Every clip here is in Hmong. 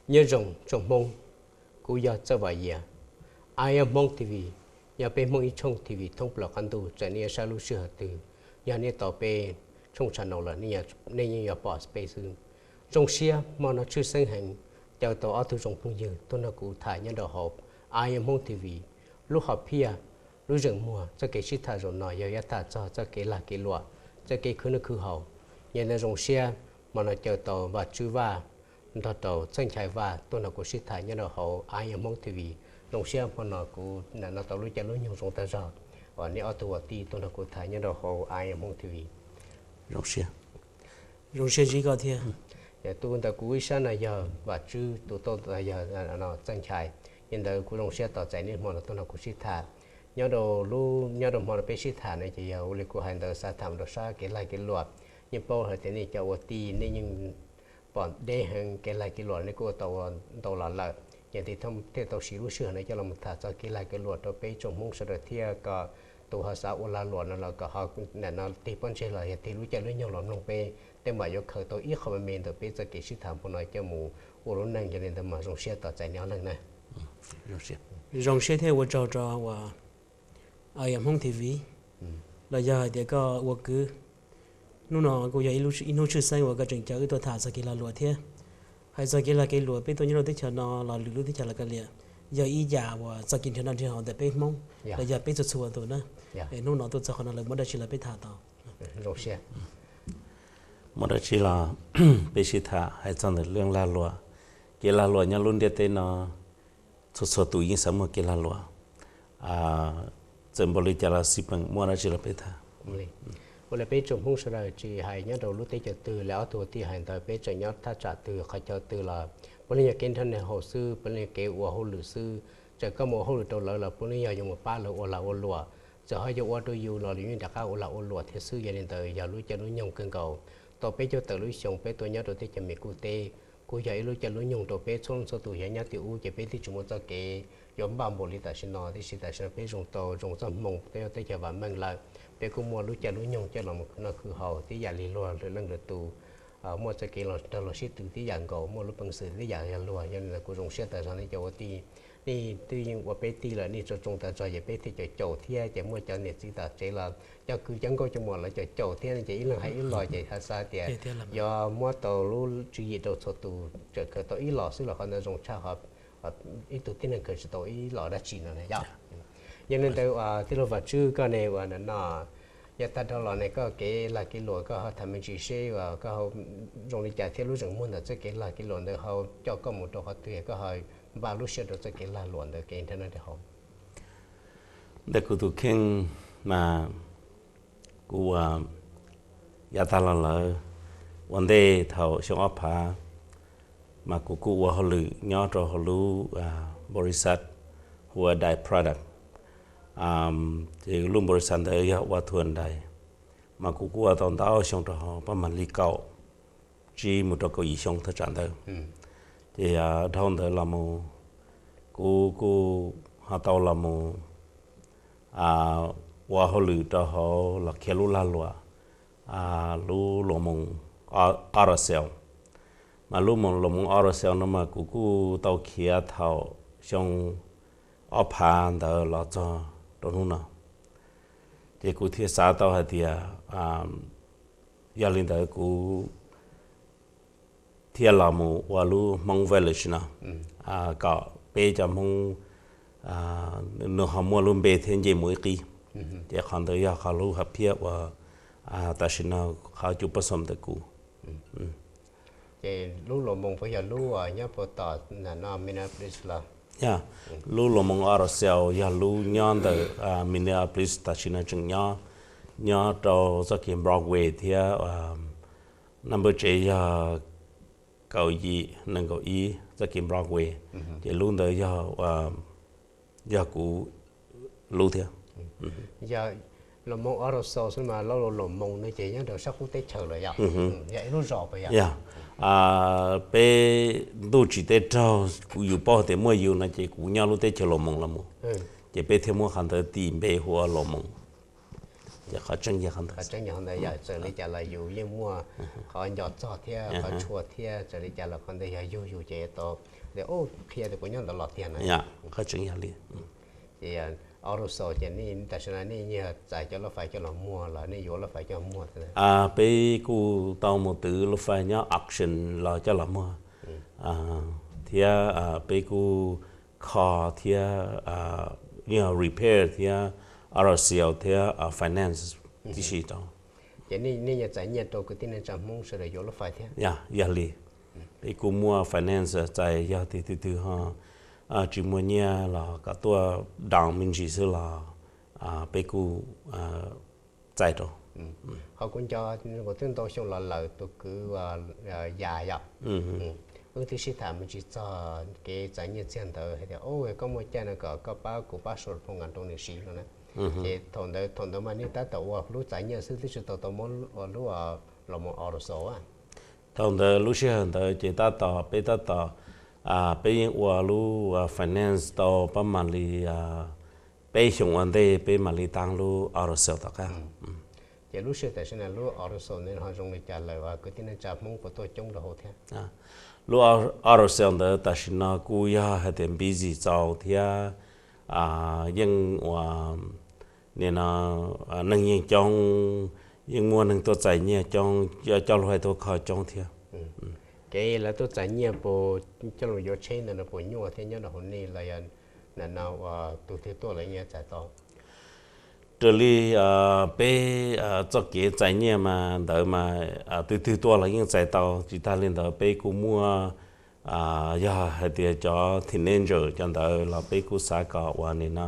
Nyob zoo tsoom Hmoob, kuv yog Txawj Vam Yias. Av Hmoob T V yog peb Hmoob ib tshooj T V thoob plaws qab ntuj, txawm nej yuav saib lub sij hawm twg, yog nej tos peb tshooj channel lawm, nej yeej yuav pom peb xwb. Zoo siab hmo no tshwj xeeb heev, caw tau ob tug zoo phooj ywg tuaj nrog kuv tham nyob rau hauv Av Hmoob T V, lub hom phiaj, lub zeem muag txoj kev sib tham zaum no yog yuav tham txog txoj kev lag kev luam, txoj kev khwv noj khwv haus. Yog li ntawd zoo siab hmo no caw tau Vam Tswb Vaj nrog rau Txawj Nchai Vaj tuaj nrog kuv sib tham nyob rau hauv Av Hmoob T V. Zoo siab hmo no kuv no tau lub caij lub nyoog zoo tag zog uas nej ob tug ua tij tuaj nrog kuv tham nyob rau hauv Av Hmoob T V. Zoo siab. Zoo siab ntsib koj thiab. Tus ntawm kuv ib sab no yog Vam Tswb, tus tuaj yog Txawj Nchai. Yog li ntawd kuv zoo siab tos txais nej hmo no tuaj nrog kuv sib tham. Nyob rau lub, nyob rau hmo no peb sib tham no ces yog ua li kuv hais ntawd, xav tham rau sab kev lag kev luam. Yeej paub hais tias nej cov ua tij nej yeej pom deb heev, kev lag kev luam nej kuj ua tau ua ntau los lawm. Yog li thiaj tau siv lub sij hawm no coj los tham txog kev lag kev luam rau peb tsoom Hmoob sawv daws thiab, kom tus ho xav ua lag luam no los kom ho nim no tig pob ntseg los yog tig lub caij lub nyoog los mloog peb, tej zaum yuav khaws tau ib qho me me ntawm peb txoj kev sib tham hmo no coj mus ua lub neej. Yog li ntawd mas zoo siab tos txais nej ob leeg na. Zoo siab thiab ua tsaug rau uas Av Hmoob T V los yog hais tias koj ua kwv. Hnub no kuj yog ib hnub tshwj xeeb uas koj tseem caw wb tuaj tham txog kev lag luam thiab. Hais txog kev lag kev luam, peb tuaj nyob rau teb chaws no los lwm lub teb chaws los kav liam, yog ib yam uas txoj kev nrhiav noj nrhiav haus ntawm peb Hmoob los yog peb txhua txhua tus na. Es hnub no tuaj txog qhov no lawm, muaj dab tsi los peb tham tau. Zoo siab. Muaj dab tsi los peb sib tham hais txog ntawm lub lag luam. Kev lag luam nyob lub ntiaj teb no txhua txhua tus yeej xav muaj kev lag luam. Txawm npaum li cas los xij peem, muaj dab tsi los peb tham. Ua li peb tsoom Hmoob sawv daws tsis hais nyob rau lub teb chaws twg, lawv ob tug tij hais ntawd, peb tseem nyob thaj tsam twg qhov chaw twg los puav leej yog kev nrhiav noj nrhiav haus xwb, puav leej yog kev ua hauj lwm xwb. Txawm koj mus ua hauj lwm rau lawv los puav leej yog yuav mus pab lawv ua lag ua luam, txawm ho yuav ua rau yus los yus yeej rov qab ua lag ua luam thiab xwb. Yog li ntawd yog lub caij lub nyoog kawg nkaus. Tau peb caug tawm lub xyoo peb tuaj nyob rau teb chaws Mes Kuj teb, kuj yog ib lub caij lub nyoog rau peb txhua leej txhua tus. Yog nyob tim ub ces peb twb tsis muaj txoj kev yuav npaj npaum li tam sim no, tiam sis tam sim no peb zoo tau zoo txoj hmoo, peb teb chaws vam meej lawm, peb kuj muaj lub caij lub nyoog coj los mus khwv noj khwv haus tib yam li luag lwm leej lwm tus. Muaj txoj kev los nrog luag sib tw tib yam nkaus, muaj lub peev xwm tib yam yog luag. Yog li ntawd kuv zoo siab tas zog nej cov ua tij, nej twb yeej ua peb tij lawm, nej tso tsoo tas zog ces peb thiaj caum caum thiab, ces muaj cov niam txiv tom tsev los cov kwv cov nkauj cov muam lawv caum caum thiab no ces ib leeg hais ib los ces xav xav tias yuav muab tau lub tswv yim rau txhua tus, tseem khaws tau ib los xwb los qhov ntawd zoo tshaj qhov ib tug tib neeg khaws tsis tau ib los dab tsi no na yom. Yog li ntawd tij laug Vam Tswb, koj ne, uas no yog tag nrho los ne koj kev lag kev luam koj ho tham me ntsis seb uas koj zoo li cas thiab lub zeem muag ntawm txoj kev lag kev luam ntawd ho coj koj mus rau qhov twg, koj ho npaj lub siab rau txoj kev lag luam ntawd kev nrhiav noj nrhiav haus. Ntawm kuv tus kheej mas kuv ua, yav tag los lawm, ua ntej thaum xyoo ob phav mas kuv kuj ua hauj lwm nyob rau hauv lub npaus lis xaj hu ua Dai Product. Ces lub npaus lis xaj ntawd yog ua thuam dais, mas kuv kuj ua tau ntau xyoo rau hauv, pab mam li kaum tsib mus rau kaum yim xyoo thaj tsam ntawd. Ces dhau ntawd los mus kuv kuj ho tau los mus ua hauj lwm rau hauv los khiav lub lag luam, lub Luas Moos Auto Sales. Mas lub Luas Moos Auto Sales no mas kuv kuj tau khiav thaum xyoo ob phav ntawd los txog rau hnub no. Ces kuv thiaj xav tau hais tias yog li ntawd kuv thiaj los mus ua lub Hmoob Village no, kom peb cov Hmoob nws ho muaj lub npe thiab nce mus ib qib. Ces qhov ntawd yog qhov lub hom phiaj uas tam sim no qhov cub pab xoom ntawm kuv. Ces lub Luas Moos puas yog lub uas nyob puag tom no Minneapolis los? Yog, lub Luas Moos Auto Sales yog lub nyob ntawm Minneapolis, tam sim no tseem nyob, nyob rau txoj kev Broadway thiab number tsev yog kaum yim nees nkaum ib txoj kev Broadway. Ces lub ntawd yog, yog kuv lub thiab. Yog Luas Moos Auto Sales xwb mas lub Luas Moos no ces nyob rau sab qub teb chaws lawm yom? Yog ib lub zos puas yog? Yog, peb ntuj tsim teb raug, kuv yus paub tias muaj yus no ces kuv nyob lub teb chaws Luas Moos los mus, ces peb thiaj muab qhov ntawd tis npe hu ua Luas Moos. Qhov tseeb yog qhov ntawd, txawm li cas los yus yeej muaj qhov nco txog thiab qhov tshua thiab, txawm li cas los qhov ntawd yog yug yus ces tau, qhia tias kuv nyob ntawd los tiag na. Qhov tseeb yog li. Ces Autozone ces nej tam sim no nej yog txais cov lub fais coj los muag los nej yuav lub fais coj muag? Peb kuj tau mus twv lub fais nyob auction los coj los muag, thiab peb kuj kho thiab, yog repair thiab, auto sale thiab finance tib si rau. Ces nej yuav txais nyiaj rau kwv tij neej tsa Hmoob sawv daws yuav lub fais thiab? Yog li, peb kuj muaj finance txais, yog tias tus twg ho tsis muaj nyiaj los kom tuaj down me ntsis xwb los peb kuj txais rau. Ho kuv nco, kuv twb ntau xyoo los lawm tus kwv Yas yom, wb twb sib tham me ntsis txog kev txais nyiaj txiag ntawd hais tias, o, koj muaj caij no kom koj pab kuv pab sau phone nqa rau nws siv no na. Ces thaum ntawd, thaum ntawd mas nej tab tom ua lub txais nyiaj xwb twb tsis tau tau muab ua lub los mus Autozone a? Thaum ntawd lub sij hawm ntawd ces tab tom, peb tab tom, peb yeej ua lub finance tau pab mam li peb xyoo ua ntej peb mam li taab lub Autozone tom qab. Ces lub sij hawm tam sim no lub Autozone ntawd ho zoo li cas lawm, kwv tij neej tsa Hmoob puas tuaj coob rau hauv thiab? Lub Autozone ntawd tam sim no kuj yog hais tias busy txaus thiab, yeej ua, nim no neeg yeej coob, yeej muaj neeg tuaj txais nyiaj coob, coj lub fais tuaj kho coob thiab. Kev lawv tuaj txais nyiaj puas coj los yuav tsheb ntawd no puas nyuaj thiab nyob rau hauv nej los yog nim no ua tus twg tuaj los yeej txais tau? Raws li peb txoj kev txais nyiaj mas ntawd mas tus twg tuaj los yeej txais tau, tsis tag li ntawd peb kuj muaj, yog hais tias cov teenager cov ntawd los peb kuj xav kom uas nim no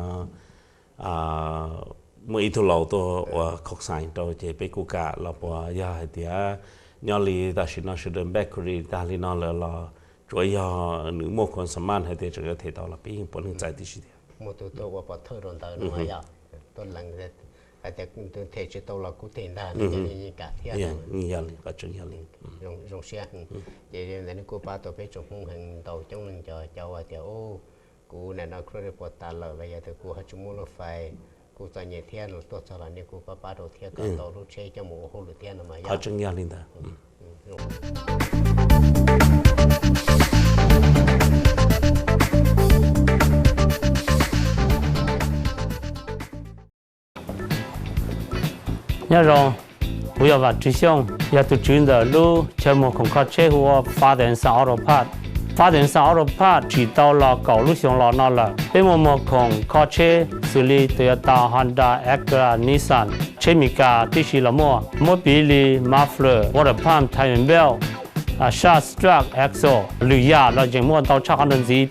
muaj ib tug laus tuaj ua co-sign rau ces peb kuj kam los, puas yog hais tias nyob li tam sim no sawv daws bakery tag li no lawm los tsuav yog nws muaj khuam xa maj hais tias tseem yuav them tau los peb yeej puav leej txais tib si thiab. Muaj tus tuaj ua pov thawj rau ntawd no yog tuaj lees hais tias them tsis tau los kuv them ntag no ces yeej kam thiab. Yog li, qhov tseeb yog li. Zoo siab. Ces ntawd nej kuj pab tau peb tsoom Hmoob heev ntau coob leej cov cov uas tias, u, kuv nim no credit puas tas lawm los yog tias kuv ho tsis muaj lub fais, kuj txom nyem thiab, tuaj txog los nej kuj pab pab rau thiab kom tau lub tsheb coj mus ua hauj lwm thiab no mas yog. Qhov tseeb yog li ntawd. Nyob zoo, kuv yog Vam Tswv Xyooj, yog tus tswv ntawm lub chaw muag khoom kho tsheb hu ua Father and Son Auto Parts. Father and Son Auto Parts tsim tau los kaum lub xyoo los no lawm. Peb muaj muag khoom kho tsheb xws li Toyota, Honda, Acura, Nissan, tsheb Meskas tib si los muaj, muab piv li muffler, water pump, timing belt, shock, strut, axle, lwm yam los tseem muaj ntau tshaj qhov ntawd ntxiv.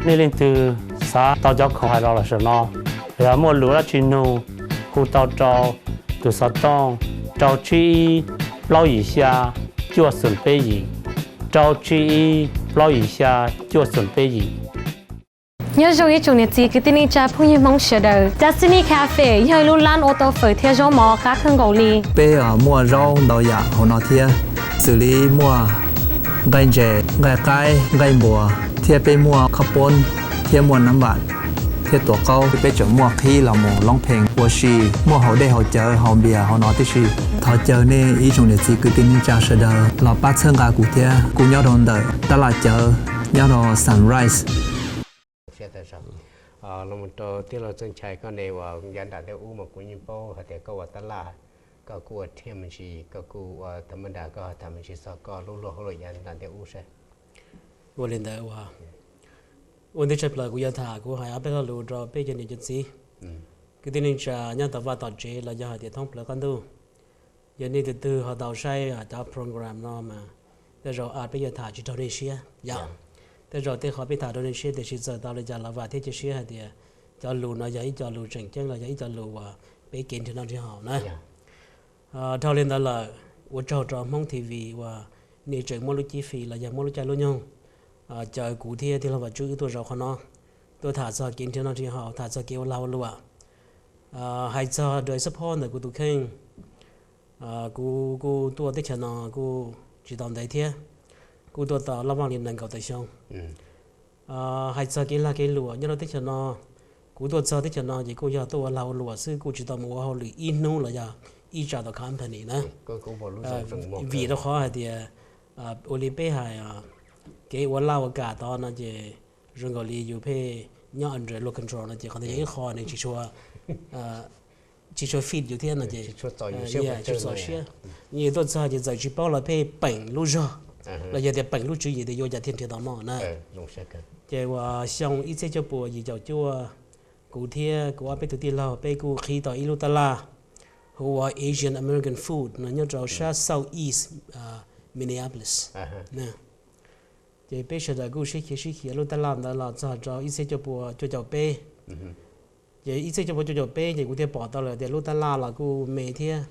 Nej leej twg xav tau cov khoom hais los los saum no, yog muaj lus dab tsi nug, hu tau rau tus xov tooj rau tsib ib plaub yim xya cuaj xoom peb yim, rau tsib ib plaub yim xya cuaj xoom peb yim. Nyob zoo ib tsoom niam txiv kwv tij neej tsa phooj ywg Hmoob sawv daws. Destiny Cafe yog ib lub lab ua tau fawm thiab zaub mov qab kawg nkaus li. Peb muaj zaub ntau yam hauv no thiab, xws li muaj nqaij ntses, nqaij qaib, nqaij npua, thiab peb muaj khob poob thiab muaj nam vam thiab tuav qaub. Peb tseem muaj qhib los mus loob pheej ua si, muaj haus dej haus cawv haus npias hauv no tib si. Thov caw nej ib tsoom niam txiv kwv tij neej tsa sawv daws los pab txhawb nqa kuv thiab. Kuv nyob rau ntawm tab laj cawv nyob rau Sunrise. Los rau tij laug Txooj Nchai, koj ne uas yav nram ntej ub mas kuv yeej paub hais tias koj ua tab laj, koj kuj ua thiaj me ntsis, koj kuj ua tham ma nra, koj tham me ntsis txog koj lub luag hauj lwm yav nram ntej ub saib. Ua li ntawd uas ua ntej tshaj plaws kuv yuav tham, kuv hais ob peb lo lus rau peb cov niam cov txiv kwv tij neej tsa nyob tom vaj tom tsev los yog hais tias thoob plaws qab ntuj. Yog nej tus twg ho tau saib cov program no mas tej zaum peb yuav tham tsis raug nej siab yom. Tej zaum tej qhov peb tham raug nej siab tiam sis txawm tau li cas los vam thiab cia siab hais tias cov lus no yog ib co lus tseem ceeb los yog ib co lus uas peb kev nrhiav noj nrhiav haus na. Dhau li ntawd lawm, ua tsaug rau Hmoob T V uas nej tseem muab lub cib fim los yog muab lub caij lub nyoog caw kuv thiab tij laug Vam Tswv wb tuaj zaum qhov no, tuaj tham txog kev nrhiav noj nrhiav haus, tham txog kev ua lag ua luam. Hais txog dawm support ntawm kuv tus kheej, kuv kuj tuaj teb chaws no kuj tsis tau ntev thiab, kuj tuaj tau loj vaj li nees nkaum tawm xyoo. Hais txog kev lag kev luam nyob rau teb chaws no, Kuv tuaj txog teb chaws no ces kuj yog tuaj ua lag ua luam xwb, kuj tsis tau mus ua hauj lwm ib hnub los yog ib tsam tom company na. Vim rau qhov hais tias ua li peb hais, kev ua laj ua kam tod no ces zoo nkaus li yus pheej nyob under luag control no ces qhov ntawd yog ib qho nws tsis tshua tsis tshua fit yus thiab no ces tsis txaus siab. Yus tuaj txog ces txawm tsis paub los pheej peem lub zog los yog tias peem lub tswv yim tias yuav ua cas thiaj nrhiav tau noj na. Ces uas xyoo ib txhiab cuaj puas yim caum cuaj, kuv thiab kuv ob peb tug tij laug peb kuj qhib tau ib lub tab laj hu ua Asian American Food no nyob rau sab South East Minneapolis. Ces peb sawv daws kuj sib khiav sib khiav lub tab laj ntawd los txog rau ib txhiab cuaj puas cuaj caum peb. Ces ib txhiab cuaj puas cuaj caum peb ces kuv thiaj pom tau lawm tias lub tab laj los kuj me thiab,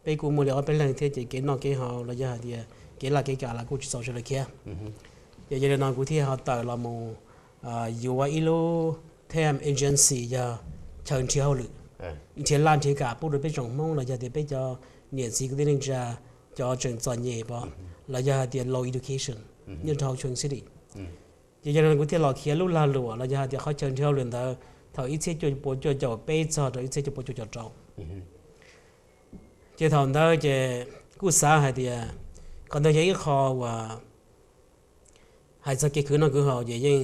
peb kuj muaj li ob peb leeg thiab ces kev noj kev haus los yog hais tias kev laj kev kam los kuj tsis txaus sawv daws khiav. Ces yog li no kuv thiaj ho tawm los mus yuav ib lub temp agency yog chaw nrhiav hauj lwm, nrhiav laj nrhiav kam pub rau peb tsoom Hmoob los yog tias peb cov niam txiv kwv tij neej tsa cov tseem txom nyem pom los yog hais tias low education nyob rau hauv Twin City. Ces yog li no kuv thiaj los khiav lub lag luam los yog hais tias qhov chaw nrhiav hauj lwm ntawd thaum ib txhiab cuaj puas cuaj caum peb txog rau ib txhiab cuaj puas cuaj caum rau. Ces thaum ntawd ces kuj xav hais tias qhov ntawd yog ib qho uas hais txog kev khwv noj khwv haus ces yeej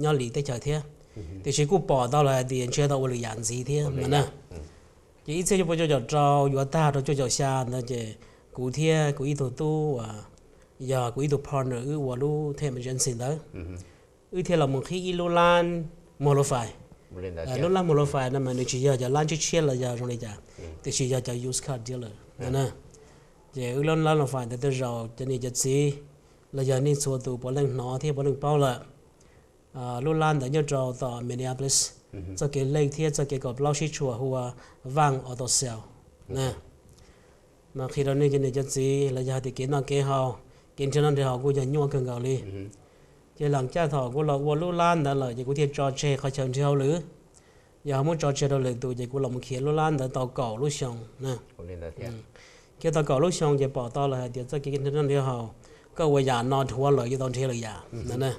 nyob li teb chaws thiab, tiam sis kuj pom tau lawm hais tias ntshe tau ua lwm yam ntxiv thiab no na. Ces ib txhiab cuaj puas cuaj caum rau yuav tag rau cuaj caum xya ntawd ces kuv thiab kuv ib tug tub uas yog kuv ib tug partner wb ua lub temp agency ntawd, wb thiaj los mus qhib ib lub lab muag lus fais. Lub lab muag lus fais no mas nws tsis yog cov lab tshiab tshiab los yog zoo li cas, tiam sis yog cov used car dealer no na. Ces wb lub lab lus fais ntawd tej zaum cov niam cov txiv los yog nej txhua tus puav leej hnov thiab puav leej paub lawm. Lub lab ntawd nyob rau tom Minneapolis, txoj kev lej thiab txoj kev kaum plaub sib tshuam hu ua Vaj Auto Sales na. Mas qhia rau nej cov niam cov txiv los yog hais tias kev noj kev haus, kev nrhiav noj nrhiav haus kuj yog nyuaj kawg nkaus li. Ces lam caj thaum kuv los ua lub lab ntawd lawm ces kuv thiaj tso tseg qhov chaw nrhiav hauj lwm. Yog ho muab tso tseg rau lwm tus ces kuv los mus khiav lub lab ntawd tau kaum lub xyoo na. Khiav tau kaum lub xyoo ces pom tau lawm hais tias txoj kev nrhiav noj nrhiav haus, koj ua yam no dhuav lawm yuav tau nrhiav lwm yam no na.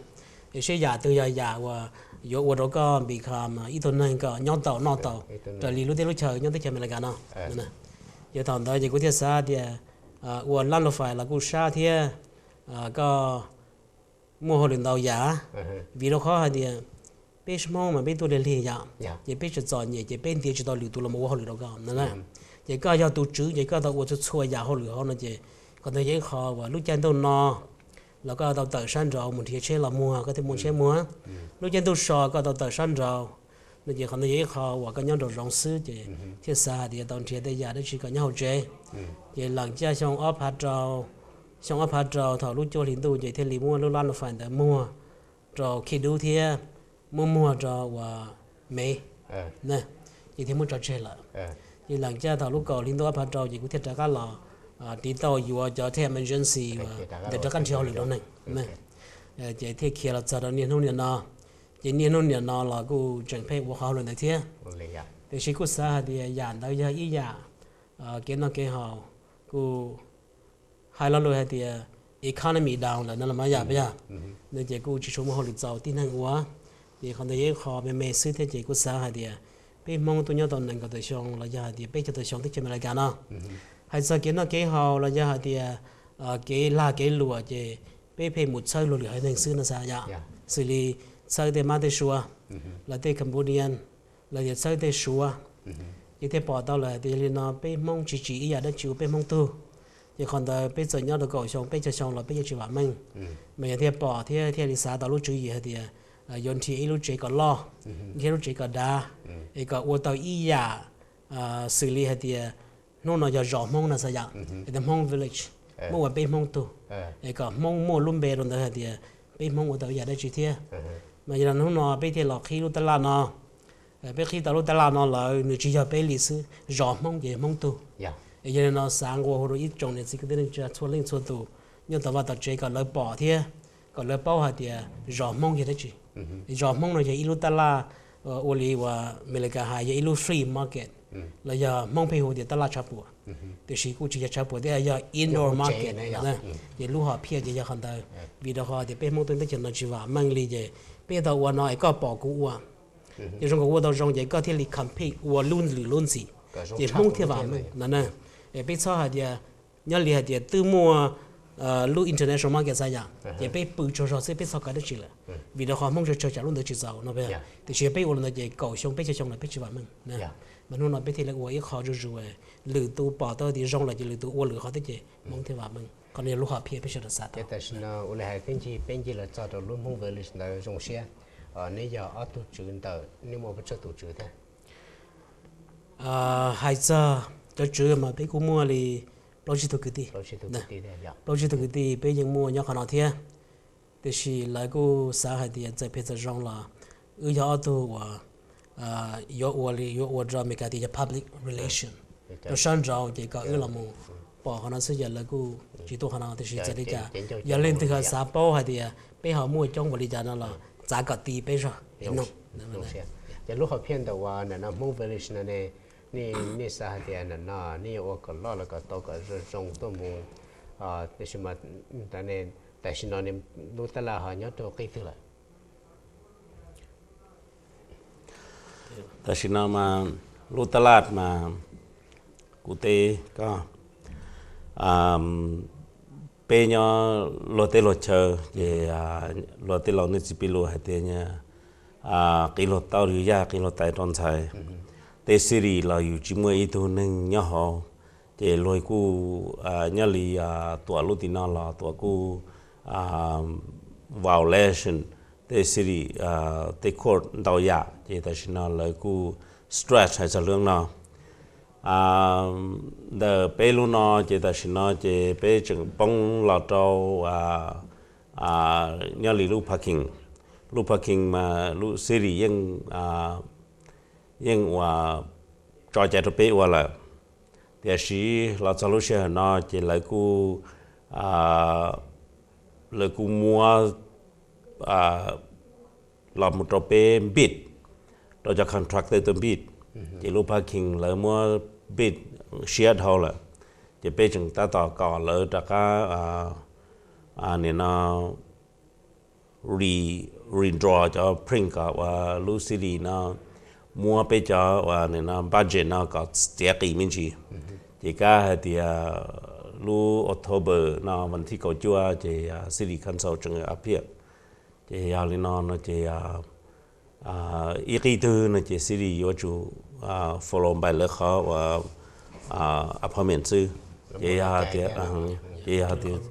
Es seb yam twg yog yam uas yuav ua rau koj become ib tug neeg kom nyob tau noj tau raws li lub teb lub chaw nyob teb chaws Amelikas no. Ces thaum ntawd ces kuv thiaj xav tias ua lab lus fais los kuj sab thiab, koj muaj hauj lwm ntau yam, vim rau qhov hais tias peb Hmoob mas peb tuaj lig lig yam, ces peb tseem txom nyem ces peb ntiav tsis tau lwm tus los mus ua hauj lwm rau koj no na. Ces koj yog tus tswv ces koj tau ua txhua txhua yam hauj lwm hauv no ces qhov ntawd yog ib qho uas lub caij ntuj no los koj tau tawm sab nraud mus nrhiav tsheb los muag koj thiaj muaj tsheb muag. Lub caij ntuj so koj tau tawm sab nraud no ces qhov ntawd yog ib qho uas koj nyob nraum zoov xwb ces thiaj xav hais tias tau nrhiav tej yam dab tsi kom nyob hauv tsev. Ces lam caj xyoo ob phav rau, xyoo ob phav rau thaum lub cuaj hli ntuj ces thiaj li muab lub lab lus fais ntawd muag rau Khij Dub thiab muab muag rau uas Mev, ces thiaj muab tso tseg lawm. Ces lam caj thaum lub kaum hli ntuj ob phav rau ces kuv thiaj rov qab los tiv tauj yuav cov temp agency uas ntawd rov qab nrhiav hauj lwm rau neeg. Ces thiaj khiav los txog rau niaj hnub niam no. Ces niaj hnub niam no los kuj tseem pheej ua qhov hauj lwm ntawd thiab. Tiam sis kuj xav hais tias yam ntawd yog ib yam kev noj kev haus, kuj hais lo lus hais tias economy down lawm no los mas yam pab yog no ces kuj tsis tshua muaj hauj lwm txaus tib neeg ua. Ces qhov ntawd yog ib qho me me xwb thiab ces kuj xav hais tias peb Hmoob tuaj nyob tau nees nkaum tawm xyoo los yog hais tias peb caug tawm xyoo teb chaws Amelikas no, hais txog kev noj kev haus los yog hais tias kev lag kev luam ces peb pheej mus txhawb luag lwm haiv neeg xwb no xav yom, xws li txhawb tej mab tej sua, los tej Cambodian, los yog txhawb tej Suav. Ces thiaj pom tau lawm tias yog li no peb Hmoob tsis tsim ib yam dab tsi ua peb Hmoob tug. Ces qhov ntawd peb txawm nyob rau kaum xyoo peb caug xyoo los peb yeej tsis vam meej. Mas yog thiaj pom thiab thiaj li xav tau lub tswv yim hais tias yuav nrhiav ib lub tsev kom loj, nrhiav lub tsev kom dav, es kom ua tau ib yam xws li hais tias hnub no yog zos Hmoob no xav yom, es tias Hmoob Village, muab ua peb Hmoob tug, es kom Hmoob muaj lub npe rau ntawd hais tias peb Hmoob ua tau ib yam dab tsi thiab. Mas yog li no hnub no peb thiaj los qhib lub tab laj no. Peb qhib tau lub tab laj no lawm nws tsis yog peb li xwb, zos Hmoob ces Hmoob tug. Es yog li no xav nqua hu rau ib tsoom niam txiv kwv tij neej tsa txhua leej txhua tus nyob tom vaj tom tsev kom lawv pom thiab kom lawv paub hais tias zos Hmoob yog dab tsi. Zos Hmoob no yog ib lub tab laj ua li uas Amelikas hais yog ib lub flea market, los yog Hmoob pheej hu tias tab laj tshav puam, tiam sis kuj tsis yog tshav puam thiab, yog indoor market. Ces lub hom phiaj ces yog qhov ntawd, vim rau qhov tias peb Hmoob tuaj teb chaws no tsis vam meej li ces peb tau ua no es koj pom kuv ua, Ces zoo nkaus ua tau zoo ces koj thiaj li compete ua lub lwm lub ntxhi, ces Hmoob thiaj vam meej no na. Peb txhob hais tias, nyob li hais tias twb muaj lub international market xav yam, ces peb pw tsaug zog xwb peb txhob kov dab tsi lawm, vim rau qhov Hmoob tsawg tsawg tsam lub ntawd tsis txaus no. Tiam sis peb ua li ntawd ces kaum xyoo peb caug xyoo lawm peb tsis vam meej. Mas hnub no peb thiaj li ua ib qho zuj zus, lwm tus pom tau tias zoo lawm ces lwm tus ua lwm qhov twg ces Hmoob thiaj vam meej. Qhov no yog lub hom phiaj peb sawv daws xav tau. Tam sim no ua li hais peb ncig, peb ncig los txog rau lub Hmoob Village ntawd zoo siab, neb yog ob tug tswv ntawm, neb muaj pes tsawg tus tswv thiab? Hais txog cov tswv mas peb kuj muaj li plaub tsib tug kwv tij. Plaub tsib tug kwv tij peb yeej muaj nyob qhov no thiab. Tiam sis lawv kuj xav hais tias txawm phem txawm zoo los wb yog ob tug uas yuav ua li yuav ua rau Amelikas tias yog public relation rau sab nraud ces kom wb los mus pom qhov no xwb ces lawv kuj tsis tuaj qhov no. Tiam sis txawm li cas yog leej twg ho xav paub hais tias peb ho muaj coob npaum li cas no los txav kom ti peb zog es noog. Ces lub hom phiaj ntawm uas ntawm no Hmoob Village no ne, nej xav hais tias ntawm no nej yuav ua kom loj los kom tau kom zoo zoo tuaj mus, tiam sis mas tam sim no lub tab laj ho nyob rau qib twg lawm? Tam sim no mas lub tab laj mas kuv teb koj, peb nyob luag teb luag chaw ces luag tej laus nej txiv pij lus hais tias qi luag taub rau yaj, qi luag tais rau ntxhais. Tej city los yus tsis muaj ib tug neeg nyob hauv, ces luag kuj nyob li Tuam lub tim no los Tuam kuj violation tej city, tej court ntau yam, ces tam sim no lawv kuj stretch hais txog lub no. Ntawm peb lub no ces tam sim no ces peb tseem poob los rau nyob li lub parking. Lub parking mas lub city yeej, yeej uas tso cai rau peb ua lawm, tiam sis los txog lub sij hawm no ces lawv kuj, lawv kuj muab los mus rau peb bid, rau cov contractor tuaj bid, ces lub parking lawv muab bid siab dhau lawm, ces peb tseem tab tom kom lawv rov qab nim no re, redraw cov print kom uas lub city no muab peb cov uas nim no budget no kom txiav qis me ntsis. Ces kab hais tias lub October no vas thib kaum cuaj ces city council tseem appeal. Ces yog li no no ces ib qib twg no ces city yuav tsum follow by lawv qhov uas appointment xwb. Ces yog tias, ces yog tias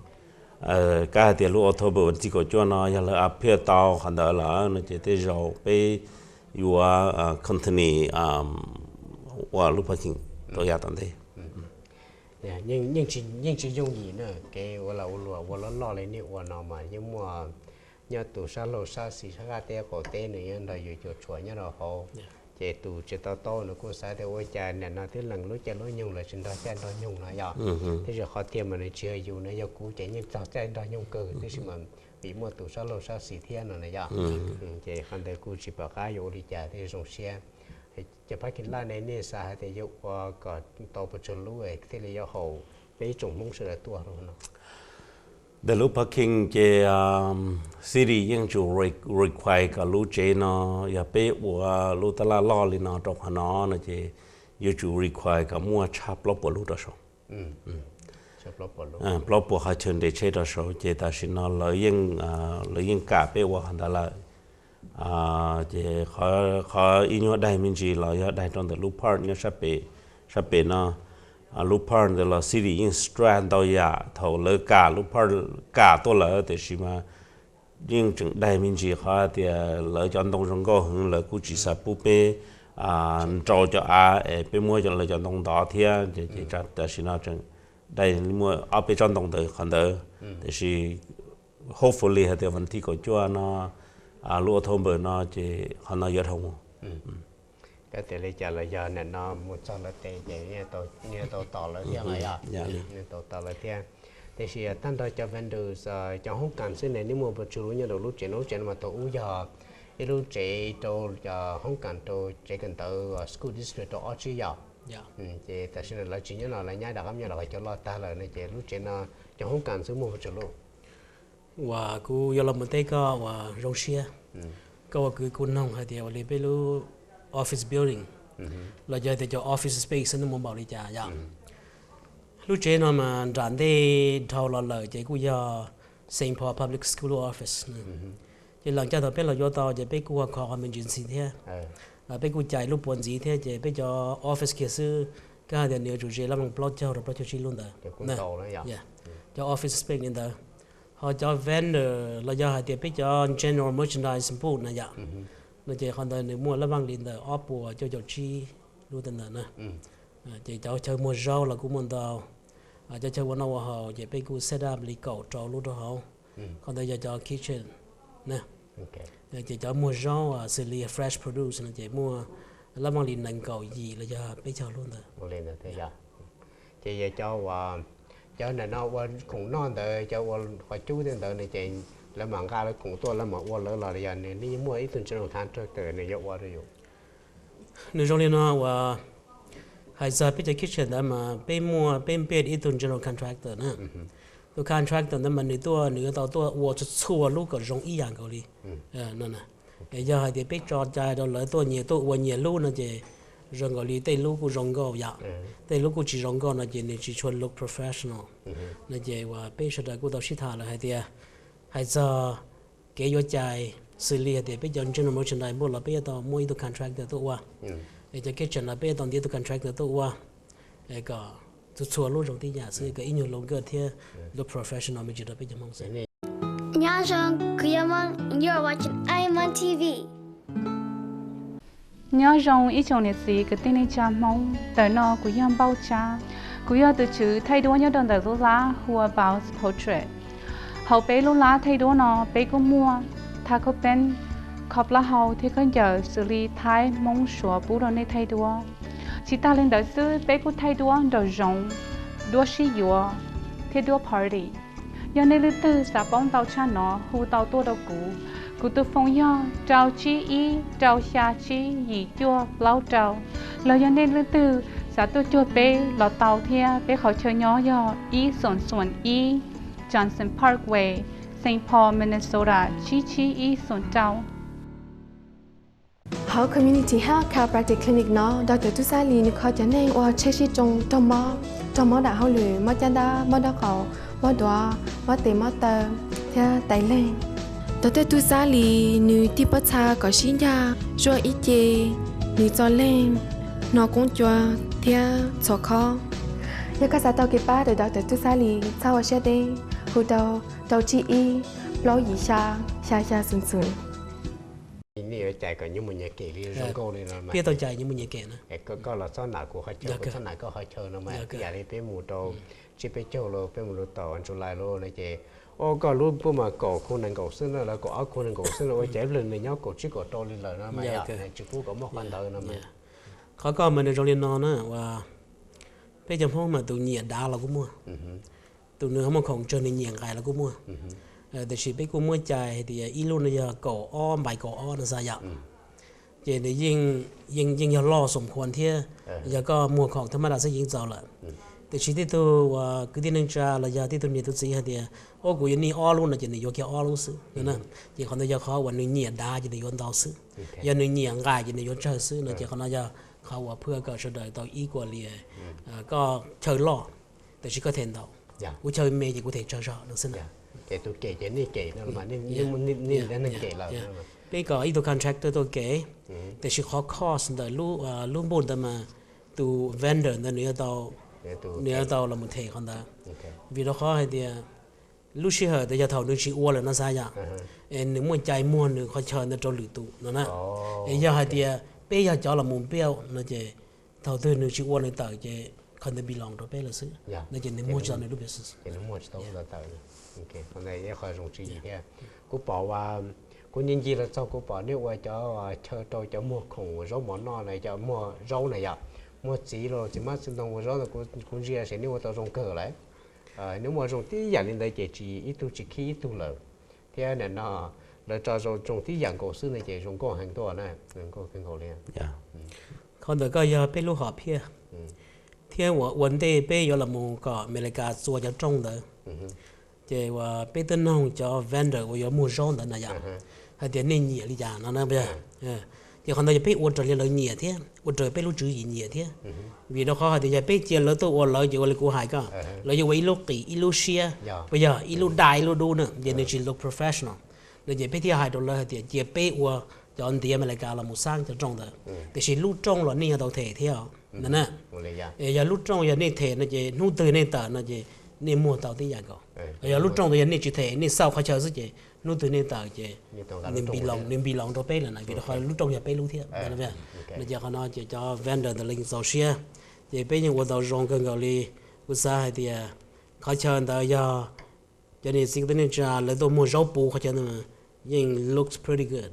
kab hais tias lub October vas thib kaum cuaj no yog lawv appeal tau qhov ntawd lawm no ces tej zaum peb yuav continue ua lub parking rau yav tom ntej. Yeej tsis yooj yim na, kev ua lam ua luam ua loj loj li nej ua no mas yeej muaj nyob tus sab laug sab xis sab qab teb qaum teb nws yeej nrog yus cuam tshuam nyob rau hauv. Ces tus tsis tau taub nws kuj xav tias ua cas nim no twb lees lub caij lub nyoog lawm tsis nrog caij nrog nyoog no yog. Tiam sis qhov tiag mas nws tsis yog yus no, yog kuv ces yeej txog caij nrog nyoog kawg, tiam sis mas vim muaj tus sab laug sab xis thiab no na yog. Ces qhov ntawd kuj tsis pom qab yuav ua li cas thiaj zoo siab. Ces parking lot ne nej xav hais tias yuav ua kom tau pes tsawg lub thiaj li yuav haum peb tsoom Hmoob sawv daws tuaj rau no? Ntawm lub parking ces city yeej tsum require kom lub tsev no, yog peb ua lub tab laj loj li no rau qhov no no ces yuav tsum require kom muaj tshaj plaub puas lub rau saud. Plaub puas qhov chaw nres tsheb rau saud, ces tam sim no lawv yeej, lawv yeej kam peb ua qhov ntawd lawm. Ces qhov ib nyuag daig me ntsis los yog daig rau ntawm lub park nyob sab pem, sab pem no. Lub park ntawd los city yeej stretch ntau yam, thaum lawv kam lub park kam tuaj lawm tiam sis mas yeej tseem daig me ntsis qhov tias lawv cov ntoo zoo nkauj heev lawv kuj tsis xav pub peb nrau cov av es peb muab lawv cov ntoo ntov thiab, ces tam sim no tseem daig muaj ob peb tsob ntoo ntawd qhov ntawd. Tiam sis hopefully hais tias vas thib kaum cuaj no, lub October no ces qhov no yuav dhau mus. Kab tias li cas los yog nim no mus txog lawv tes ces yeej tau tos lawv thiab los yog, yeej tau tos lawv thiab. Tiam sis tag nrho cov vendors, cov hoob kas xwb ne, neb muaj pes tsawg lub nyob rau lub tsev no? Lub tsev no mas thaum ub yog ib lub tsev rau hoob kas rau tsev kawm ntawv school district rau ob tsib yam. Ces tam sim no lawv tsis nyob no, lawv nyab rov qab nyob los cov loj tag lawm no ces lub tsev no cov hoob kas xwb muaj pes tsawg lub? Uas kuv yuav los mus teb koj uas zoo siab, Koj ua kwv kuv noog hais tias ua li peb lub office building los yog tias cov office space no muaj npaum li cas yom. Lub tsev no mas nram ntej dhau los lawm ces kuj yog Saint Paul Public School lub office. Ces leej caij thaum peb los yuav tau ces peb kuj ua call emergency thiab, peb kuj cais lub puas ntxiv thiab ces peb cov office kiag xwb, koj hais tias nws yuav tsum ze lab moo plaub caug rau plaub caug tsib lub ntawd. Cov office space li ntawd, ho cov vendor los yog hais tias peb cov general merchandise booth na yom, no ces qhov ntawd nws muaj lab moo li ntawm ob puas cuaj caum tsib lub ntawd na. Ces cov chaw muag zaub los kuj muaj ntau, cov chaw ua noj ua haus ces peb kuj set up li kaum rau lub rau hauv. Qhov ntawd yog cov kitchen na. Ces cov muag zaub xws li fresh produce no ces muaj lab moo li nees nkaum yim los yog peb caug lub ntawd. Ces yog cov, cov ntawm no ua khoom noj ntawd, cov ua qhov cub tej ntawd no ces lawv mam nqa lawv khoom tuaj lawv mam ua lawv los yog nws yeej muaj ib tug general contractor nws yuav ua rau yus? Nws zoo li no uas, hais txog peb cov kitchen ntawd mas peb muaj, peb bid ib tug general contractor na. Tus contractor ntawd mas nws tuaj nws yuav tau tuaj ua txhua txhua lub kom zoo ib yam nkaus li no. Yog hais tias peb tso cai rau lawv tuaj nyias tuaj ua nyias lub no ces zoo nkaus li tej lub kuj zoo nkauj yom, tej lub kuj tsis zoo nkauj no ces nws tsis tshua look professional. No ces uas peb sawv daws kuj tau sib tham lawm hais tias, hais txog kev yuav cais xws li hais tias peb cov general merchandise booth los peb yuav tau muaj ib tug contractor tuaj ua, es cov kitchen los peb yuav tau ntiav tus contractor tuaj ua, kom txhua txhua lub zoo tib yam xwb kom ib nyuag look good thiab look professional me ntsis rau peb cov Hmoob xwb. Nyob zoo, kuv yog Hmoob, you're watching I M T V. Nyob zoo ib tsoom niam txiv kwv tij neej tsa Hmoob, ntawm no kuv yog Npauj Tsab. Kuv yog tus tswv thaij duab nyob rau ntawm lub lab hu ua Bao's Portrait. Hauv peb lub lab thaij duab no peb kuj muaj taco pen, kho plaub hau thiab khaub ncaws xws li Thaib, Hmoob, Suav pub rau nej thaij duab. Tsis tas li ntawd xwb peb kuj thaij duab nraum zoov, duab sib yuav thiab duab party. Yog nej leej twg xav paub ntau tshaj no hu tau tuaj rau kuv. Kuv tus foos yog rau tsib ib rau xya tsib yim cuaj plaub rau. Los yog nej leej twg xav tuaj cuag peb los tau thiab, peb qhov chaw nyob yog ib xoom xoom ib Johnson Parkway, Saint Paul, Minnesota tsib tsib ib xoom rau. Hauv Community Health Chiropractic Clinic no, Doctor Tub Xab Lis nws kho cov neeg uas tsheb sib tsoo, raug mob, raug mob dam hauj lwm, mob caj dab, mob nraub qaum, mob duav, mob tes mob taw, thiab tais leeg. Doctor Tub Xab Lis nws tig pob txha kom sib ncaj, zuaj ib ce, nws txo leeg, hno koob cua thiab txhos khob. Yog koj xav tau kev pab rau Doctor Tub Xab Lis, txhob ua siab deb, hu rau rau tsib ib plaub yim xya xya xya xoom xoom. Nej yuav cais kom nyob mus nyias kem li zoo nkauj li no, peb tau cais nyob mus nyias kem na. Koj los txhob nam kuv qhov chaw, kuv txhob nam koj qhov chaw no mas ib yam li peb mus rau tsiab peb caug los peb mus rau tom July los no ces, o, koj lub pub mas kaum khu nees nkaum xwb no, lawv kaum ob khu nees nkaum xwb no, ua cas ib pliag nws nyob kaum tsib kaum rau li lawm no mas yom, tsis pub kom muaj qhov ntawd no mas. Qhov koj mas nws zoo li no na, uas peb cov Hmoob mas tus nyiam dav los kuj muaj, tus nws ho muaj khoom tsawg nws nyiam nqaim los kuj muaj. Tiam sis peb kuj muab cais hais tias ib lub no yog kaum ob, npaim kaum ob no xav yom. Ces nws yeej, yeej yog loj xoom khuam thiab, yog koj muag khoom thab mab dam xwb yeej txaus lawm. Tiam sis tej tug uas kwv tij neej tsa los yog tej tug niam tug txiv hais tias, o, kuv yuav nij ob lub no ces nws yuav kiag ob lub xwb. Ces qhov ntawd yog qhov uas nws nyiam dav ces nws yuav ntau xwb. Yog nws nyiam nqaim ces nws yuav tsawg xwb no ces qhov no yog qhov uas phuaj kom sawv daws tau ib kuas li, koj chaw loj tiam sis koj them ntau, kuv chaw me ces kuv them tsawg zog no xwb na. Ces tus kem ces nej kem no, nej neeg kem lawm. Peb kom ib tug contractor tuaj kem, tiam sis qhov cost ntawm lub, lub npuj ntawd mas tus vendor ntawd nws yuav tau, nws yuav tau los mus them qhov ntawd. Vim rau qhov hais tias lub sij hawm ntawd yog thaum nws tsis ua lawm no xav yom, es nws muaj cai muag nws qhov chaw ntawd rau lwm tus no na. Es yog hais tias peb yog cov los mus build no ces thaum twg nws tsis ua nws tawm ces qhov ntawd belong rau peb lawm xwb no ces nws muag tsis tau nws lub business. Qhov ntawd yog qhov zoo tswv yim thiab. Kuv pom, kuv ncig ncig los txog kuv pom nej ua cov chaw rau cov muag khoom zaub mov noj na, cov muag zaub na yom, muag txiv los txiv hmab txiv ntoo ua zaub no, kuv ntsia ces nej ua tau zoo kawg lawm. Nws muaj zoo tib yam li ntawd ces tsis ib tug tsis khib ib tug lawm. Thiab nim no lawv tso zoo zoo tib yam nkaus xwb no ces zoo nkauj heev tuaj na, zoo nkauj kawg nkaus li. Qhov ntawd koj yog peb lub hom phiaj, thiab uas ua ntej peb yuav los mus kom Amelikas txua cov rooj ntawd, ces uas peb twb noog cov vendor uas yuav muag zaub ntawd na yom, hais tias nej nyiam li cas no na. Ces qhov ntawd yog peb ua raws li lawv nyiam thiab ua raws peb lub tswv yim nyiam thiab. Vim rau qhov hais tias yog peb cia lawv tuaj ua lawv ces ua li kuv hais ko, lawv yuav ua ib lub qis ib lub siab, puas yog ib lub daj ib lub dub na, ces nws tsis look professional. No ces peb thiaj hais rau lawv hais tias cia peb ua cov ntiav Amelikas los mus xab cov rooj ntawd, tiam sis lub rooj los nej yog tau them thiab na. Yog lub rooj yog nej them no ces hnub twg nej tawm no ces nej muag tau tib yam nkaus. Yog lub rooj ntawd yog nej tsis them, nej xauj qhov chaw xwb ces hnub twg nej tawm ces nws npi loos rau peb lawm na, vim rau qhov lub rooj yog peb lub thiab. No ces qhov no ces cov vendor ntawd lawv yeej txaus siab, ces peb yeej ua tau zoo kawg nkaus li. Kuv xav hais tias qhov chaw ntawd yog cov niam txiv kwv tij neej tsa lawv tuaj muag zaub puv qhov chaw ntawd yeej looks pretty good.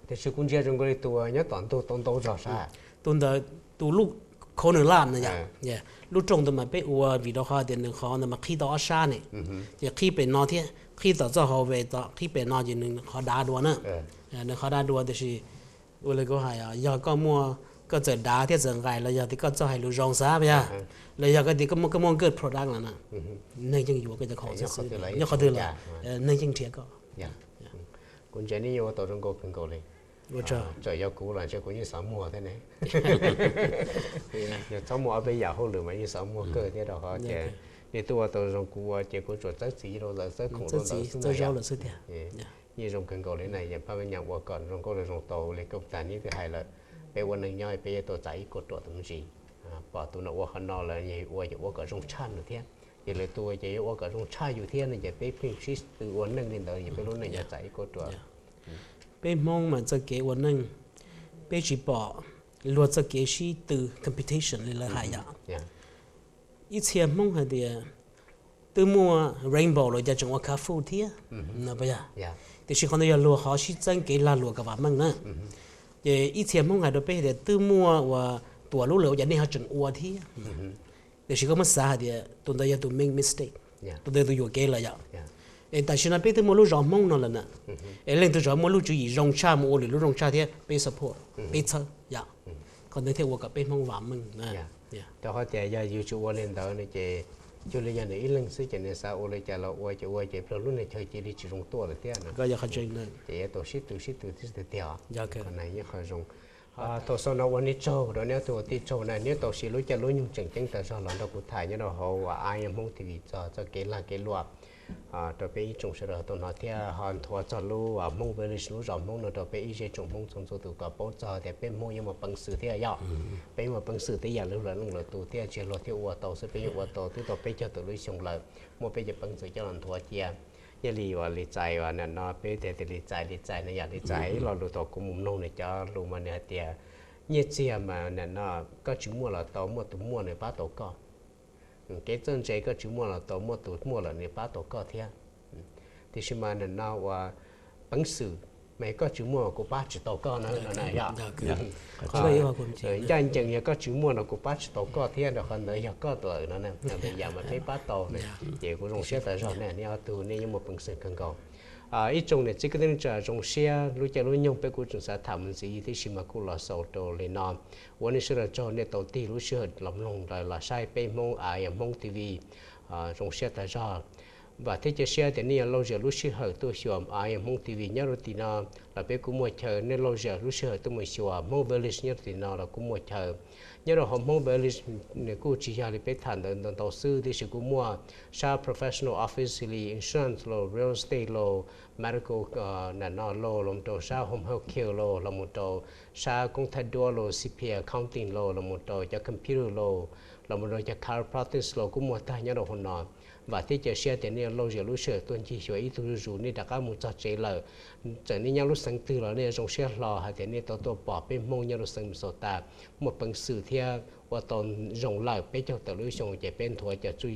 Tiam sis kuv ntsia zoo nkaus li tus nyob tom ntug tau ntau zog sab. Tus ntawd, tus lub corner lot na yom, lub rooj ntawd mas peb ua vim rau qhov tias nws qhov ntawd mas qhib tau ob sab ne, ces qhib pem no thiab qhib tom txoj hauv ve tom qhib pem no ces nws qhov dav dua na. Nws qhov dav dua tiam sis ua li kuv hais, yog koj muaj, koj txawm dav thiab txawm nqaim los yog tias koj txawj hais lus zoo xav yog, los yog koj tias koj muaj good product lawm na, neeg yeej yuav koj cov khoom xwb, nyob qhov twg los neeg yeej nrhiav koj. Kuv ntsia nej yeej ua tau zoo nkauj kawg nkaus li. Txawm yog kuv los ntshe kuv yeej xav muag thiab ne. Yog txhob muaj ob peb yam hauj lwm mas yeej xav muag kawg thiab rau qhov ces nej twb ua tau zoo kuv ua ces kuv tsuas txawb txiv rau lawv, txawb khoom rau lawv xwb na. Yeej zoo kawg nkaus li na, yog phaj me nyuam ua kom zoo nkauj zoo tau li koj tas neb twb hais lawm. Peb ua neej nyob peb yuav tau txais ib kauj ruam tus me ntsis. Pom tus no ua qhov no lawm yog ua, yog ua kom zoo tshaj nws thiab. Ces lwm tus ces yuav ua kom zoo tshaj yus thiab no ces peb pheej sib tw ua neej li ntawd ces peb lub neej yuav txais ib kauj ruam. Peb Hmoob mas txoj kev ua neej, peb tsis pom luag txoj kev sib tw competition li lawv hais yom. Ib txhia Hmoob hais tias twb muaj rainbow los cas tseem ua kha fuj thiab, no puas yog? Tiam sis qhov ntawd yog luag qhov sib txeeb kev lag luam kom vam meej na. Ces ib txhia Hmoob hais rau peb hais tias twb muaj uas tuam lub lawm ua cas nej ho tseem ua thiab. Tiam sis koj muab xav hais tias tus ntawd yog tus main mistake, tus ntawd tus yuam kev lawm yom. Es tam sim no peb twb muaj lub zos Hmoob no lawm na, es leej twg tseem muaj lub tswv yim zoo tshaj mus ua lwm lub zoo tshaj thiab peb support, peb txhawb yom. Qhov ntawd thiaj ua kom peb Hmoob vam meej. Rau qhov tias yog yus tsis ua li ntawd no ces cuag li yog nws ib leeg xwb ces nws xav ua li cas los ua ces ua ces plawg lub neej chaw cia li tsis zoo tuaj lawm thiab. Ces yuav tau sib tw sib tw thiab tiag tiag. Qhov no yeej qhov zoo. Thaum xaus no ua nej tsaug rau neb ob tug ua tij tsaug na, neb tau siv lub caij lub nyoog tseem ceeb tas zog los nrog kuv tham nyob rau hauv uas Iron Hmoob T V txog txoj kev lag kev luam rau peb ib tsoom sawv daws tau hnov thiab ho nthuav txog lub Hmoob Village lub zos Hmoob no rau peb ib zej tsoom Hmoob txhua txhua tus kom paub txog tias peb Hmoob yeej muaj peev xwm thiab yom. Peb yeej muaj peev xwm tej yam li luag leej lwm tus thiab tsis yog luag thiaj ua tau xwb, peb yeej ua tau twb tau peb caug tawm lub xyoo lawm, muaj peb cov peev xwm coj los nthuav cia. Nyob li uas Lis Txais uas nim no peb tias tias Lis Txais, Lis Txais no yom, Lis Txais ib lo lus thaum kuv mus mloog nws cov lus mas nws hais tias nyiaj txiag mas nim no koj tsis muaj los tau, muaj tus muaj nws pab tau koj. Kev txawj ntse koj tsis muaj los tau, muaj tus muaj lawm nws pab tau koj thiab. Tiam sis mas nim no uas peev xwm mas koj tsis muaj kuv pab tsis tau koj na, yog ncaj ncees yog koj tsis muaj no kuv pab tsis tau koj thiab, rau qhov ntawd yog koj lawm no, yam mas peb pab tau na. Ces kuv zoo siab tas zog na, neb ob tug nej yeej muaj peev xwm kawg nkaus. Ib tsoom niam txiv kwv tij neej tsa, zoo siab lub caij lub nyoog peb kuj tseem xav tham mus ntxiv tiam sis mas kuj los xaus rau li no. Ua nej sawv daws tsaug nej tau tig lub sij hawm los mloog los saib peb Hmoob a yog Hmoob T V. Zoo siab tas zog. Vam thiab cia siab tias nej yuav lauj zias lub sij hawm tuaj xyuas a yog Hmoob T V nyob rau tim no, los peb kuj muaj chaw, nej lauj zias lub sij hawm tuaj mus xyuas Hmoob Village nyob rau tim no los kuj muaj chaw. Nyob rau hauv Hmoob Village nws kuj tsis yog li peb tham ntawd ntau ntau xwb, tiam sis kuj muaj sab professional office li insurance los, real estate los, medical, nim no los, los mus rau sab home health care los, los mus rau sab koob thaij duab los, C P A accounting los, los mus rau cov computer los, los mus rau cov chiropractic los kuj muaj tag nyob rau hauv no. Vam thiab cia siab tias nej yuav lauj zias lub sij hawm tuaj ncig xyuas ib tug zuj zus, nej rov qab mus txog tsev lawm, txawm nej nyob lub xeev twg los nej zoo siab hlo hais tias nej tau tuaj pom peb Hmoob nyob rau xeev Minnesota muaj peev xwm thiab ua tau zoo lawm peb caug tawm lub xyoo, ces peb nthuav cov txuj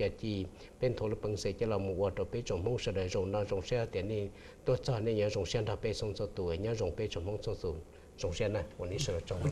cov ci, peb nthuav lub peev xwm coj los mus ua rau peb tsoom Hmoob sawv daws zoo no. Zoo siab tias nej tuaj txog nej yuav zoo siab nrog peb Hmoob txhua tus, nyob zoo peb tsoom Hmoob txhua tus. Zoo siab na, ua nej sawv daws tsaug.